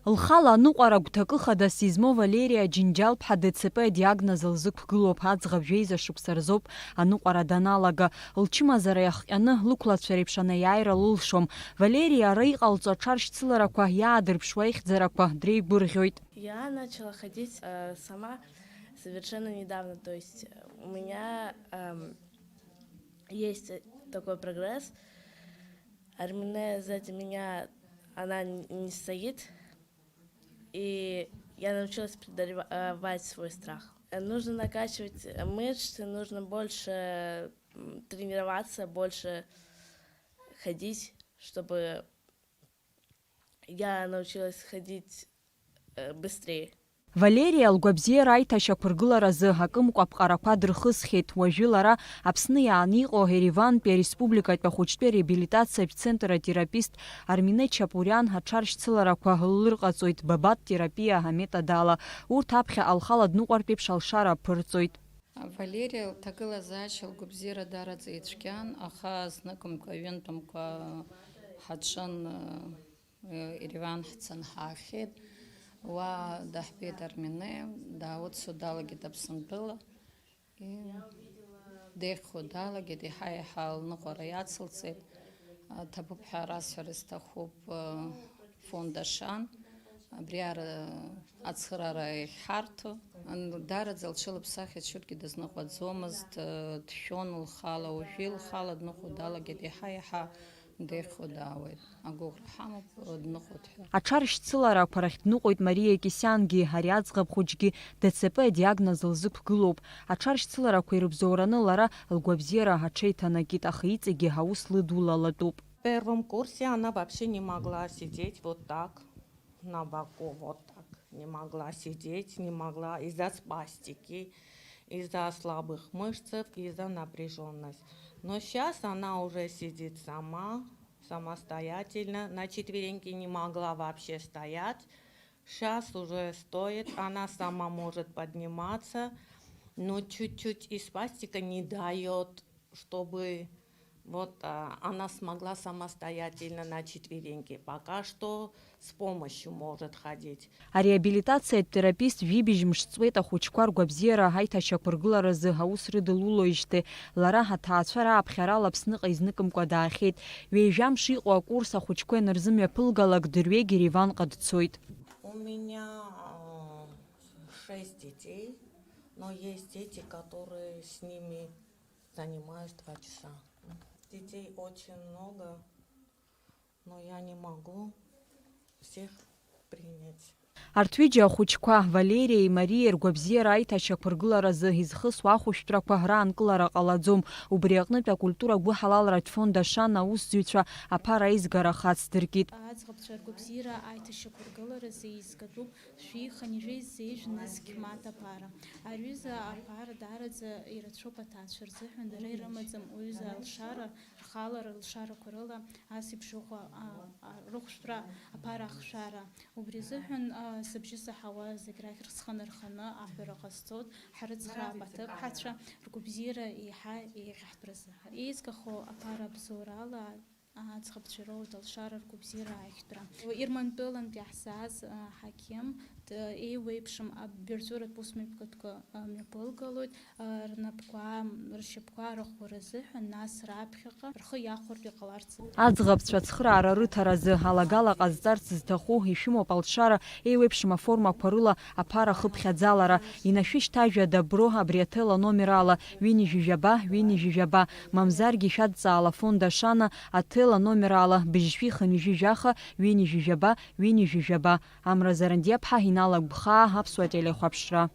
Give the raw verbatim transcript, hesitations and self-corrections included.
Лхала аныҟәара агәҭакы хадас измоу Валериа Џьынџьал-ԥҳа Д Ц П адиагноз лзықәгылоуп. Аӡӷаб жәеиза шықәса рзоуп аныҟәара даналага. Лчымазара иахҟьаны, лықәлацәа реиԥш анеиааира лылшом. Валериа ара иҟалҵо аҽаршьцыларақәа иаадырԥшуа ихьӡарақәа дреигәырӷьоит. Я начала ходить, э, сама совершенно недавно. То есть, э, у меня, эм, есть такой прогресс. Армине сзади меня, она н-, не стоит. И я научилась преодолевать свой страх. Э, нужно накачивать, э, мышцы, нужно больше, м, тренироваться, больше ходить, чтобы я научилась ходить, э, быстрее. Валериа лгәабзиара аиҭашьақәыргыларазы акымкәа аԥҟарақәа дырхысхьеит. Уажәы лара Аԥсны иааны иҟоу Еревантәи ареспубликатәи ахәыҷтәы реабилитациатә центр атерапист Армине Чапуриан аҽаршьцыларақәа ллырҟаҵоит бабат терапиа аметод ала. Урҭ аԥхьаҟа лхала дныҟәартә еиԥш алшара аԥырҵоит. Валериа лҭагылазаашьа лгәабзиара даараӡа ицәгьан, аха зныкымкәа, ҩынтәымкәа ҳаҿын, Ереван ҳцан ҳаахьеит. Уа даҳбеит Армине, даауцо далагеит Аԥсынтәыла. И деиӷьхо далагеит, еиҳа-еиҳа лныҟәара иацылҵеит. Ҭабуп ҳәа расҳәара сҭахуп, фонд Ашан абри ара ацхыраара иахьҳарҭо. Даараӡа лҽылыԥсахит, шьоукгьы дазныҟәаӡомызт, дшәон лхала, уажәы лхала дныҟәо далагеит, еиҳа-еиҳа деиӷьхо даауеит. Агәыӷра ҳамоуп, дныҟәоит ҳәа. Аҽаршьцыларақәа рахь дныҟәоит Мариа Кисиангьы, ари аӡӷаб хәыҷгьы Д Ц П адиагноз лзықәгылоуп. Аҽаршьцыларақәа ирыбзоураны лара лгәабзиара аҽеиҭанакит, аха иҵегьы аус лыдулалатәуп. В первом курсе она вообще не могла сидеть вот так на боку, вот так. Не могла сидеть, не могла из-за спастики, из-за слабых мышц, из-за напряжённости. Но щас она уже сидит сама, самостоятельно, на четвереньки не могла вообще стоять. Щас уже стоит, она сама может подниматься, но чуть-чуть и спастика не даёт, чтобы вот, а, она смогла самостоятельно на четвереньки. Пока что с помощью может ходить. Ареабилитациатә терапист жәибжь мш ҵуеит ахәыҷқәа ргәабзиара аиҭашьақәыргыларазы аус рыдылулоижьҭеи. Лара аҭаацәара ааԥхьарала Аԥсныҟа изныкымкәа даахьеит. Ҩажәа мш иҟоу акурс ахәыҷқәа ианырзымҩаԥылгалак, дырҩегь Ереванҟа дцоит. У меня, а, шесть детей, но есть дети, которые с ними занимаюсь два часа. Детей очень много, но я не могу всех принять. Арҭ ҩыџьа ахәыҷқәа, Валериеи Мариеи ргәабзиара аиҭашьақәыргыларазы изхысуа ахәышәтәрақәа раанкылара ҟалаӡом. Убри аҟнытә акультура гәыҳалалратә фонд Ашана аусзуҩцәа аԥара аизгара хацдыркит. Аӡӷабцәа ргәабзиара аиҭашьақәыргыларазы еизгатәуп шәи хынҩажәи зеижә нызқь мааҭ аԥара. Аҩыза аԥара даараӡа ирацәоуп аҭаацәа рзыҳәан, дара ирымаӡам уҩыза алшара, рхала рылшарақәа рыла ас еиԥш ыҟоу, а, а, рыхәшәтәра, аԥара ахшара. Убри азыҳәан, а, сыбжьы саҳауа зегь рахь рсхы нарханы аҳәара ҟасҵоит, ҳрыцхраап аҭыԥҳацәа ргәабзиара еиҳа еиӷьаҳтәра азыҳәан. Еизгахо аԥара абзоурала аӡӷабцәа роуеит алшара ргәабзиара аиӷьтәра. Ермантәылантәи иаҳзааз, а, ҳақьым, д-, еиуеиԥшым абиуџьетратә усмҩаԥгатәқәа, а, мҩаԥылгалоит, а, рнапқәа, ршьапқәа арахәара азыҳәан, нас раԥхьаҟа рхы иахәартә иҟаларц. Аӡӷабцәа ацхыраара рыҭаразы алагала ҟазҵарц зҭаху ишәымоуп алшара еиуеиԥшым аформақәа рыла аԥара хыԥхьаӡалара. Инашәышьҭ ажәа Добро абри аҭел аномер ала, ҩынҩажәи жәаба, ҩынҩажәи жәаба, мамзаргьы шәадҵаала фонд Ашана аҭел аномер ала, быжьшәи хынҩажәи жәаха, ҩынҩажәи жәаба, ҩынҩажәи жәаба. Амра Зарандиаԥҳа, Инал Агәхаа, Аԥсуа телехәаԥшра.